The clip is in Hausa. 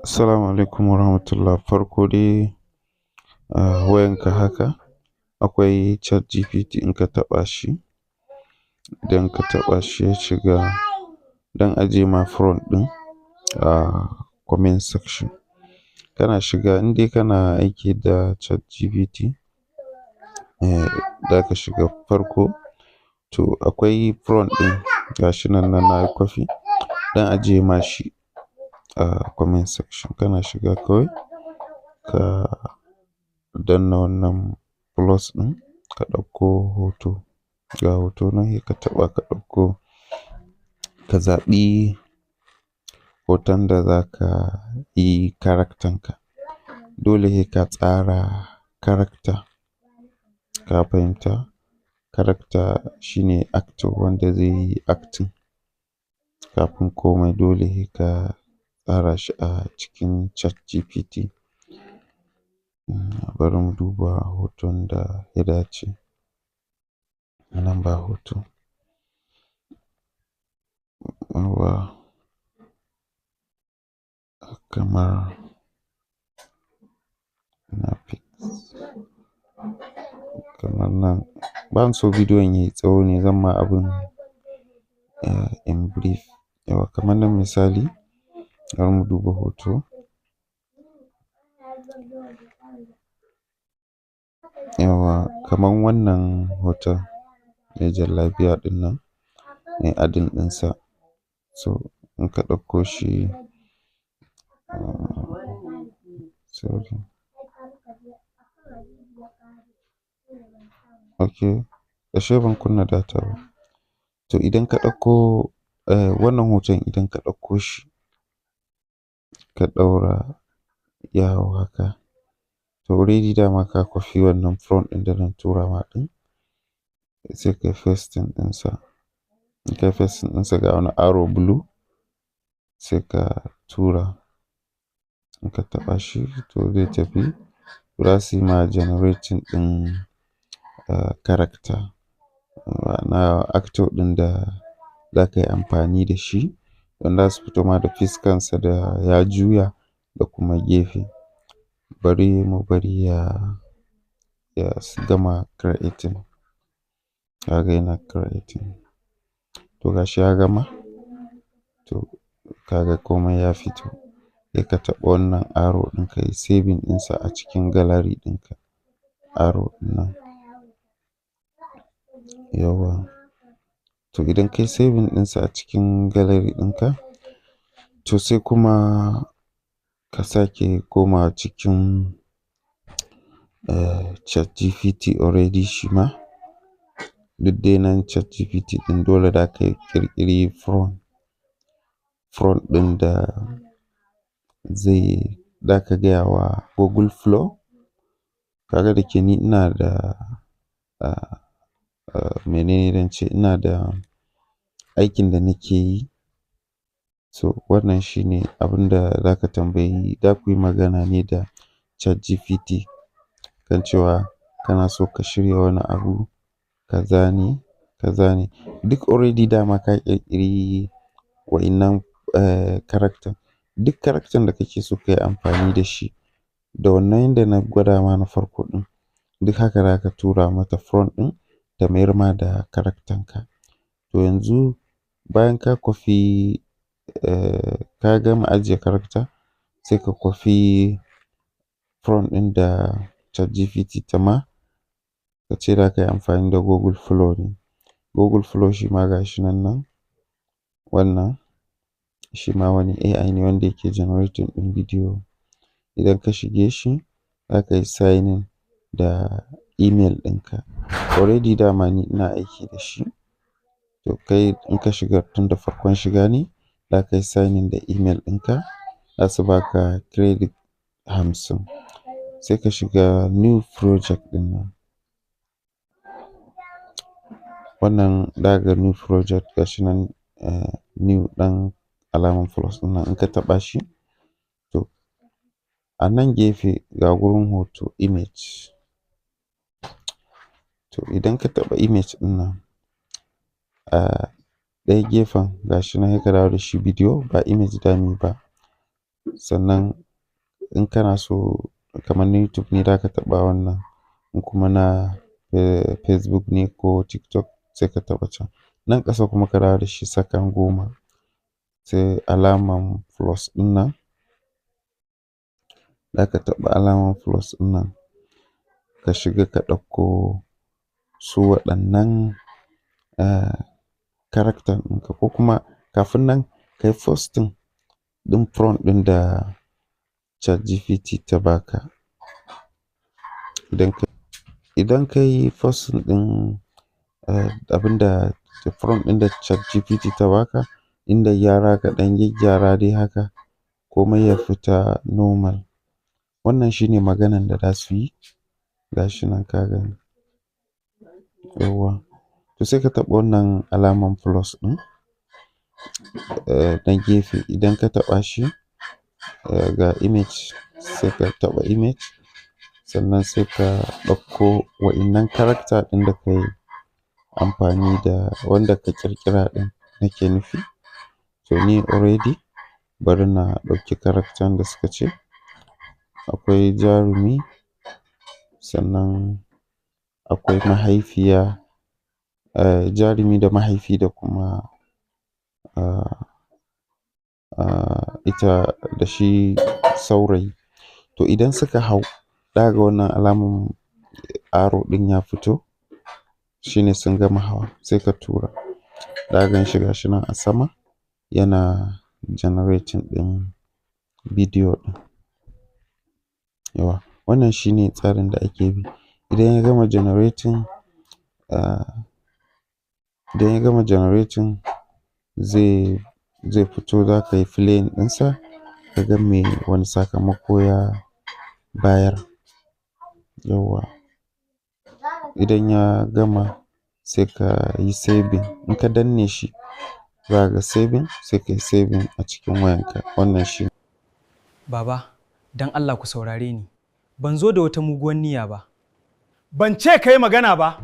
Assalamu alaikum warahmatullah. Farko dai a wayanka haka akwai ChatGPT. In ka taɓa shi, idan ka taɓa shi ya shiga, dan ajiye ma prompt ɗin a comment section. Kana shiga, in dai kana aiki da ChatGPT, za ka shiga farko. To, akwai prompt ɗin, gashi nan na yi copy, dan ajiye ma shi a comment section. Kana shiga, kawai ka danna wannan plus ɗin, ka ɗauko hoto. Ga hoto nan, sai ka taɓa, ka ɗauko, ka zaɓi hoton da za ka yi character ka. Dole sai ka tsara character. Ka fahimta? Character shine actor wanda zai yi acting. Kafin komai, dole sai ka tsara shi a cikin ChatGPT. Bari mu duba hoton da ya dace. Nan ba hoto. Yawwa. Kamar ina fix. Kamar nan. Ban so bidiyon yayi tsawo ne, zan ma abun in brief. Yawwa, kamar nan misali, bari mu duba hoto. Yawwa, kamar wannan hoton mai jallabiya ɗin nan, mai adding ɗinsa. So in ka ɗauko shi, sorry. Okay, ashe ban kunna data ba. To, idan ka ɗauko wannan hoton, idan ka ɗauko shi, ka ɗaura ya hau haka. To, already dama ka copy wannan prompt ɗin da na tura ma ɗin, sai ka yi pasting ɗinsa. In ka yi pasting ɗinsa, ga wani arrow blue, sai ka tura. In ka taɓa shi, to zai tafi. Za su yi ma generating ɗin character, ma'ana actor ɗin da za ka yi amfani da shi. Don za su fito ma da fiskansa da ya juya da kuma gefe. Bari mu bari ya gama creating. Kaga yana creating. To, gashi ya gama. To, kaga komai ya fito. Sai ka taɓa wannan arrow ɗin, ka yi saving ɗinsa a cikin gallery ɗinka. Arrow ɗin nan. Yawwa. To, idan ka yi saving ɗinsa a cikin gallery ɗinka, to sai kuma ka sake komawa cikin ChatGPT already shi ma. Duk dai nan ChatGPT ɗin, dole za ka ƙirƙiri prompt ɗin da zai za ka gaya wa Google Flow. Kaga da ke ni ina da mene zan ce, ina da aikin da nake yi. So wannan shine abin da za ka tambayi, za ku yi magana ne da ChatGPT kan cewa kana so ka shirya wani abu kaza ne, kaza ne. Duk already dama ka ƙirƙiri wa'innan character. Duk character da kake so ka yi amfani da shi, da wannan yanda na gwada ma na farko ɗin, duk haka za ka tura mata prompt ɗin ta mayar ma da character ka. To, yanzu bayan ka copy, ka gama ajiye character, sai ka copy prompt ɗin da ChatGPT ta ma, ka ce za ka yi amfani da Google Flow ne. Google Flow shi ma gashi nan nan. Wannan shi ma wani AI ne wanda yake generating ɗin bidiyo. Idan ka shige shi, za ka yi sign in da email ɗinka. Already dama ni ina aiki da shi. To, kai in ka shiga, tun da farkon shiga ne, za ka yi sign in da email ɗinka, za su baka credit 50. Sai ka shiga new project ɗin nan. Wannan za ka ga new project, gashi nan, new ɗan alamar plus ɗin nan, in ka taɓa shi, to a nan gefe ga gurin hoto, image. To, idan ka taɓa image ɗin nan, a ɗaya gefen gashi nan, sai ka dawo da shi bidiyo, ba image za mu yi ba. Sannan in kana so kamar na YouTube ne, za ka taɓa wannan, in kuma na Facebook ne ko TikTok, sai ka taɓa can. Nan ƙasa kuma ka dawo da shi sakan 10, sai alaman plus ɗin nan. Za ka taɓa alaman plus ɗin nan, ka shiga ka ɗauko su waɗannan character ɗinka, ko kuma kafin nan ka yi posting ɗin prompt ɗin da ChatGPT ta baka. Idan ka yi posting ɗin abin da prompt ɗin da ChatGPT ta baka, inda gyara ka ɗan gyaggyara dai haka, komai ya fita normal. Wannan shine maganan da za su yi, ga shi nan ka gani. Yawwa. To, sai ka taɓa wannan alaman plus ɗin na gefe. Idan ka taɓa shi, ga image, sai ka taɓa image, sannan sai ka ɗauko wa'innan character ɗin da ka yi amfani da wanda ka ƙirƙira ɗin nake nufi. To, ni already bari na ɗauki character da suka ce. Akwai jarumi, sannan akwai mahaifiya, jarumi da mahaifi da kuma ita da shi saurayi. To, idan suka hau, za ka ga wannan alaman arrow ɗin ya fito, shine sun gama hawa, sai ka tura. Za ka gan shi, ga shi nan a sama yana generating ɗin bidiyo ɗin. Yawwa, wannan shine tsarin da ake bi. Idan ya gama generating, zai fito, za ka yi playing ɗinsa ka ga me wani sakamako ya bayar. Yawwa. Idan ya gama, sai ka yi saving. In ka danne shi, za ka ga saving, sai ka yi saving a cikin wayanka. Wannan shi. Baba, don Allah ku saurare ni. Ban zo da wata muguwar niyya ba. Ban ce ka yi magana ba.